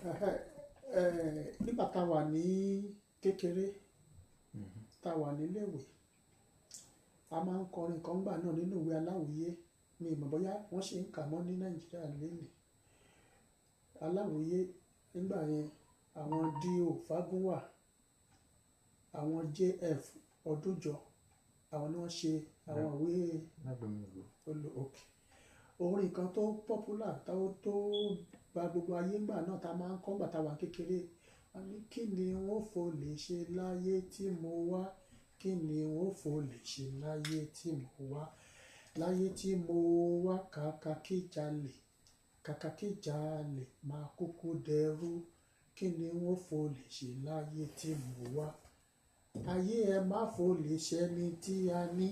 Ẹhẹ́, nígbà tá a wà ní kékeré, tá a wà níléèwé, a máa ń kọrin kan gbà náà nínú ìwé aláwìyé. Mi ò mọ̀ bóyá wọ́n ṣì ń kà mọ́ ní Nàìjíríà lénìí. Aláwìyé nígbà yẹn, àwọn D.O. Fágúnwà, àwọn J.F. Ọdúnjọ, àwọn ni wọ́n ṣe àwọn ìwé Lágbèmígbò. Olù òkè. Orin kan tó popular tó gba gbogbo ayé ńgbà náà tá a máa ń kọ́ ńgbà tá a wà kékeré. Wọ́n ní, "Kí ni wọ́n fò lè ṣe láyé tí mo wá? Kí ni wọ́n fò lè ṣe láyé tí mo wá? Láyé tí mo wá, kàkà kí jalè, kàkà kí jalè máa kúkú dẹrú. Kí ni wọ́n fò lè ṣe láyé tí mo wá? Ayé ẹ má fò lè ṣẹni tí a ní.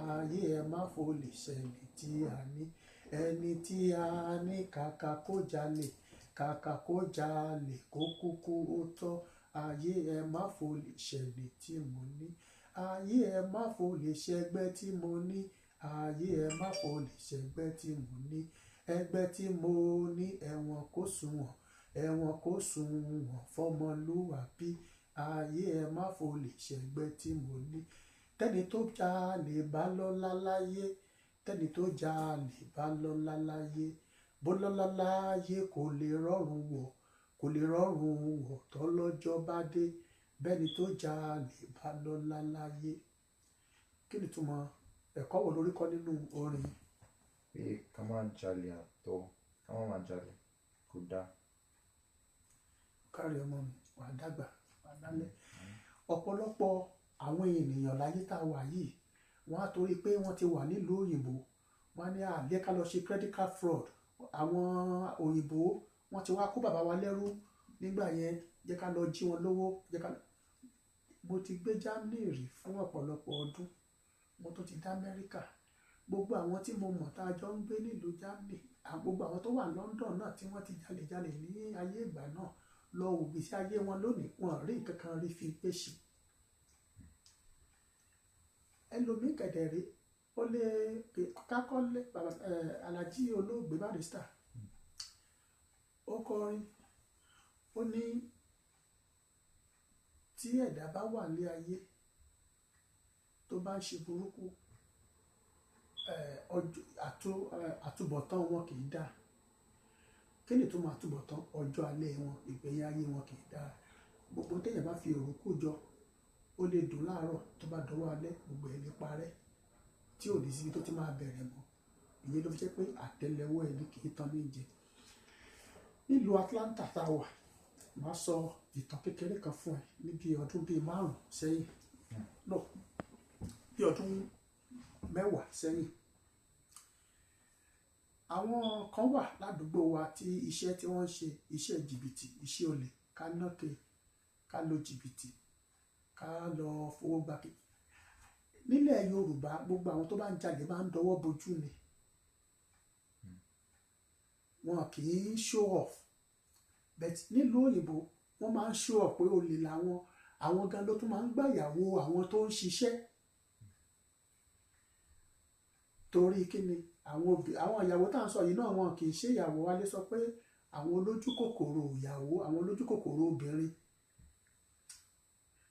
Ayé ẹ má fò lè ṣẹni tí a ní. Ẹni tí a ní, kàkà kó jalè, kàkà kó jalè kó kúkú ó tọ́. Ayé ẹ má fò lè ṣẹni tí mo ní. Ayé ẹ má fò lè ṣẹgbẹ́ tí mo ní. Ayé ẹ má fò lè ṣẹgbẹ́ tí mo ní. Ẹgbẹ́ tí mo ní, ẹ̀wọ̀n kò sunwọ̀n, ẹ̀wọ̀n kò sunwọ̀n fọmọlúwàbí. Ayé ẹ má fò lè ṣẹgbẹ́ tí mo ní." Tẹ́ni tó jalè bá lọ́lá láyé, tẹ́ni tó jalè bá lọ́lá láyé, bó lọ́lá láyé, kò lè rọrùn wọ̀, kò lè rọrùn wọ̀ tọ́lọ́jọ́ bá dé. Bẹ́ni tó jalè bá lọ́lá láyé. Kí ni ìtumọ̀? Ẹ̀kọ́ wo lórí kọ́ nínú orin? Pé ká má jalè àtọ̀, ká má má jalè, kò dáa. Kárí ọmọ mi, wàá dàgbà, wàá dálẹ̀. Ọ̀pọ̀lọpọ̀ àwọn ènìyàn láyé tá a wà yìí, wọ́n á torí pé wọ́n ti wà nílùú òyìnbó, wọ́n á ní àlẹ́ ká lọ ṣe credit card fraud. Àwọn òyìnbó, wọ́n ti wá kó bàbá wa lẹ́rú nígbà yẹn, jẹ́ ká lọ jí wọn lówó, jẹ́ ká. Mo ti gbé Germany rí fún ọ̀pọ̀lọpọ̀ ọdún, mo tún ti dé Amẹ́ríkà. Gbogbo àwọn tí mo mọ̀ tá a jọ ń gbé nílùú Germany, gbogbo àwọn tó wà London náà tí wọ́n ti jalè jalè ní ayé ìgbà náà, lọ wò gbèsè ayé wọn lónìí, wọn ò rí nǹkan kan rí fi pé ṣe. Ẹlòmíì kẹ̀dẹ̀ rí, ó lé kákọ́lé. Bàbá Alhaji olóògbé Barrister, ó kọrin, ó ní tí ẹ̀dá bá wà ní ayé tó bá ń ṣe burúkú, àtúbọ̀tán wọn kì í dáa. Kí ni ìtumọ̀ àtúbọ̀tán? Ọjọ́ alẹ́ wọn, ìgbẹ̀yìn ayé wọn kì í dáa. Gbogbo téèyàn bá fi òru kó jọ, ó lè dùn láàárọ̀, tó bá dọwọ́ alẹ́, gbogbo ẹ̀ lè parẹ́ tí ò ní síbi tó ti máa bẹ̀rẹ̀ mọ́. Ìyẹn ló fi jẹ́ pé àtẹ́lẹwọ́ ẹni kì í tan ní jẹ. Nílùú Atlanta tá a wà, màá sọ ìtàn kékeré kan fún ẹ. Níbi ọdún bíi 5 sẹ́yìn, no, bí ọdún 10 sẹ́yìn, àwọn kan wà ládùúgbò wa tí iṣẹ́ tí wọ́n ń ṣe, iṣẹ́ jìbìtì, iṣẹ́ olè, ká náke, ká lo jìbìtì, ká lọ fowó gbà kí. Nílẹ̀ Yorùbá, gbogbo àwọn tó bá ń jalè máa ń dọwọ́ bojú ni, wọn kì í show off. But nílùú òyìnbó, wọ́n máa ń show off pé olè làwọn. Àwọn gan ló tún máa ń gbàyàwó àwọn tó ń ṣiṣẹ́. Torí kí ni? Àwọn òbí àwọn ìyàwó tá à ń sọ yìí náà, wọn kì í ṣe ìyàwó wálé, sọ pé àwọn olójú kòkòrò ìyàwó, àwọn olójú kòkòrò obìnrin.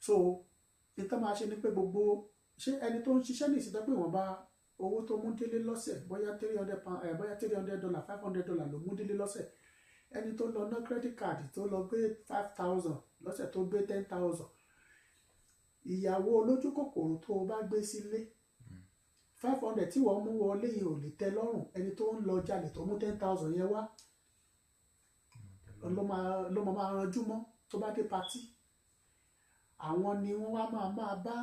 So ìtàn máa ṣe ni pé gbogbo ṣé ẹni tó ń ṣiṣẹ́ ní ìsìtẹ́ pé wọ́n bá owó tó mú délé lọ́sẹ̀, bóyá £300, bóyá $300, $500 ló mú délé lọ́sẹ̀, ẹni tó lọ ná credit card, tó lọ gbé 5,000 lọ́sẹ̀, tó gbé 10,000, ìyàwó olójú kòkòrò tó o bá gbé sílé, 500 tí wọ́n mú wọlé yẹn ò lè tẹ́ lọ́rùn. Ẹni tó ń lọ jalè tó mú 10,000 yẹn wá ló máa ranjú mọ́ tó bá dé party. Àwọn ni wọ́n wá máa máa bá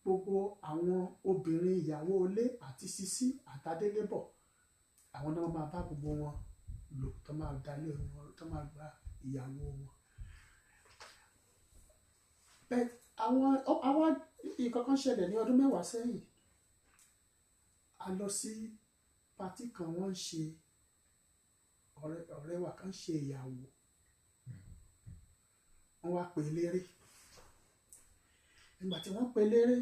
gbogbo àwọn obìnrin, ìyàwó ilé àti sisi àtàdélébọ̀, àwọn náà máa bá gbogbo wọn lò, tó máa dalé wọn, tó máa gba ìyàwó wọn. Bẹ́ẹ̀ àwọn nǹkan kan ṣẹlẹ̀ ní ọdún 10 sẹ́yìn. A lọ sí party kan, wọ́n ń ṣe, ọ̀rẹ́ wa kan ṣe ìyàwó, wọ́n wá pè eléré. Nígbà tí wọ́n pe eléré,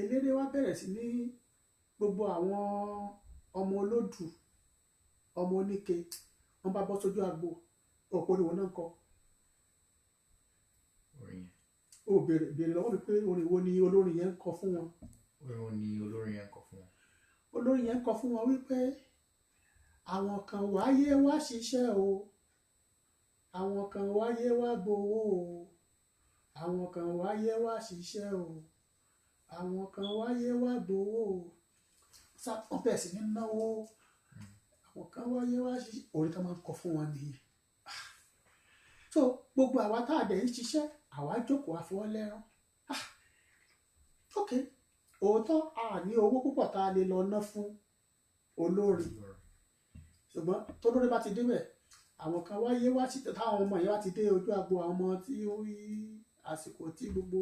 eléré wá bẹ̀rẹ̀ sí ní gbogbo àwọn ọmọ olódù, ọmọ oníke, wọ́n bá bọ́ sójú agbo. Ọ̀pọ̀ orin wo náà ń kọ? Orin yẹn. Ó béèrè béèrè lọ́wọ́ mi pé orin wo ni olórin yẹn ń kọ fún wọn. Orin wo ni olórin yẹn ń kọ fún wọn? Olórin yẹn ń kọ fún wọn wípé àwọn kan wáyé wá ṣiṣẹ́ o, àwọn kan wáyé wá gbowó o, àwọn kan wáyé wá ṣiṣẹ́ o, àwọn kan wáyé wá gbowó o. Sá wọ́n bẹ̀rẹ̀ sí ní náwó. Àwọn kan wáyé wá ṣiṣẹ́, orin tó máa ń kọ fún wọn nìyẹn. So gbogbo àwa tá a dẹ̀ ń ṣiṣẹ́, àwa jókòó àfọwọ́lẹ́rán. Ah, ok, òótọ́ a ní owó púpọ̀ tá a lè lọ ná fún olórin, ṣùgbọ́n tólórí bá ti débẹ̀, àwọn kan wáyé wá sí, táwọn ọmọ yẹn wá ti dé ojú agbo, àwọn ọmọ tí ó rí àsìkò tí gbogbo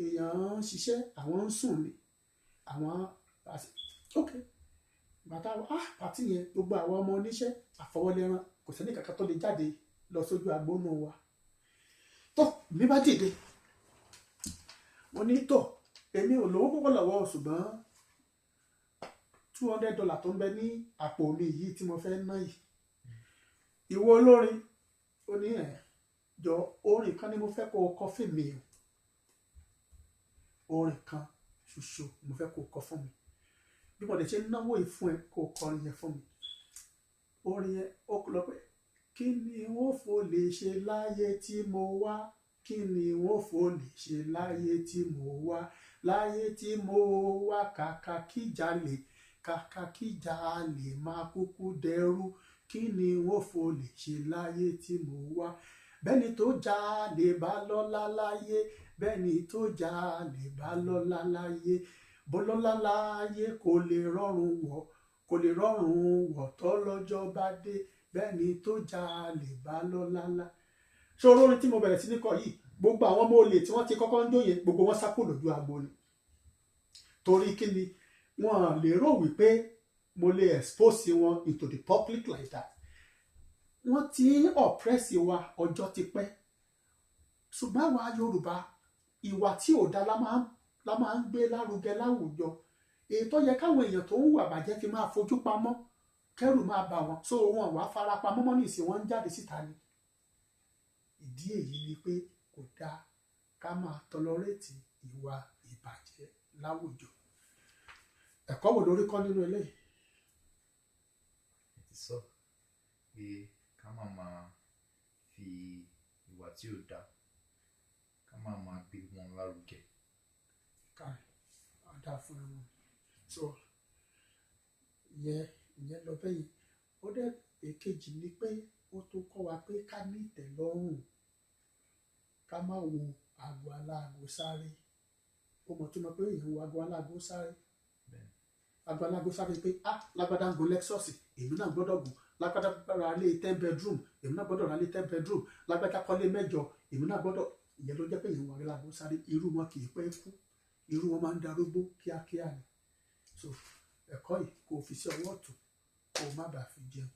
èèyàn ń ṣiṣẹ́, àwọn ń sùn ni àwọn. Ok, bàtà, ah, party yẹn, gbogbo àwọn ọmọ oníṣẹ́ àfọwọ́lẹ́rán, kò sẹ́ni kankan tó lè jáde lọ sójú agbo nù wa. Tó mi bá dìde, mo ní tó èmi ò lówó púpọ̀ lọ́wọ́, ṣùgbọ́n $200 tó ń bẹ ní àpò mi yìí tí mo fẹ́ ná yìí, ìwọ olórin, ó ní ẹ̀ jọ, orin kan ni mo fẹ́ kó o kọ fún mi o, orin kan ṣoṣo mo fẹ́ kó o kọ fún mi. Bí mo dẹ̀ ṣe ń náwó yìí fún ẹ, kó o kọrin yẹn fún mi. Orin yẹn ó lọ pé: "Kí ni wọ́n fò lè ṣe láyé tí mo wá? Kí ni wọ́n fò lè ṣe láyé tí mo wá? Láyé tí mo wá, kàkà kí jalè, kàkà kí jalè máa kúkú dẹrú. Kí ni wọ́n fò lè ṣe láyé tí mo wá? Bẹ́ni tó jalè bá lọ́lá láyé, bẹ́ni tó jalè bá lọ́lá láyé, bó lọ́lá láyé, kò lè rọrùn wọ̀, kò lè rọrùn wọ̀ tọ́lọ́jọ́ bá dé. Bẹ́ni tó jalè bá lọ́lá lá." Ṣé olórin tí mo bẹ̀rẹ̀ sí ní kọ yìí, gbogbo àwọn ọmọ olè tí wọ́n ti kọ́kọ́ ń jóye, gbogbo wọn sá kúrò lójú agbo ni. Torí kí ni? Wọ́n lè rò wípé mo lè expose wọn into the public like that. Wọ́n ti ń oppress wa ọjọ́ ti pẹ́, ṣùgbọ́n àwa Yorùbá, ìwà tí ò da la máa ń gbé lárugẹ láwùjọ, èyí tó yẹ káwọn èèyàn tó ń hùwà bàjẹ́ fi máa fojú pamọ́, kẹ́rù máa bà wọ́n, so wọn wàá fara pamọ́ mọ́ ní ìsìn, wọn ń jáde síta ni. Ìdí èyí ni pé kò dáa ká máa tolerate ìwà ìbàjẹ́ láwùjọ. Ẹ̀kọ́ wo lórí kọ́ nínú eléyìí? Ẹ ti sọ pé ká má máa fi ìwà tí ò dáa, ká má máa gbé wọn lárugẹ. Káì, àdá fún ẹ. So ìyẹn lọ bẹ́yìn. Ó dẹ̀ èkejì ni pé ó tó kọ́ wa pé ká ní ìtẹ́lọ́rùn, ká má wo aago aláago sáré. Ó mọ̀ tó mọ̀ pé èèyàn wo aago aláago sáré. Bẹ́ẹ̀ni. Aago aláago sáré pé, ah, lágbádá ń gun Lexus, èmi náà gbọ́dọ̀ gùn. Lágbádá ra lé 10 bedroom, èmi náà gbọ́dọ̀ ra lé 10 bedroom. Lágbádá kọ́lé mẹ́jọ, èmi náà gbọ́dọ̀. Ìyẹn ló jẹ́ pé èèyàn wo aago aláago sáré. Irú wọn kì í pẹ́ kú, irú wọn máa ń darúgbó kíákíá ni. So ẹ̀kọ́ yìí, kò fi sí ọwọ́ ọ̀tún, kó o má bàa fi jẹun.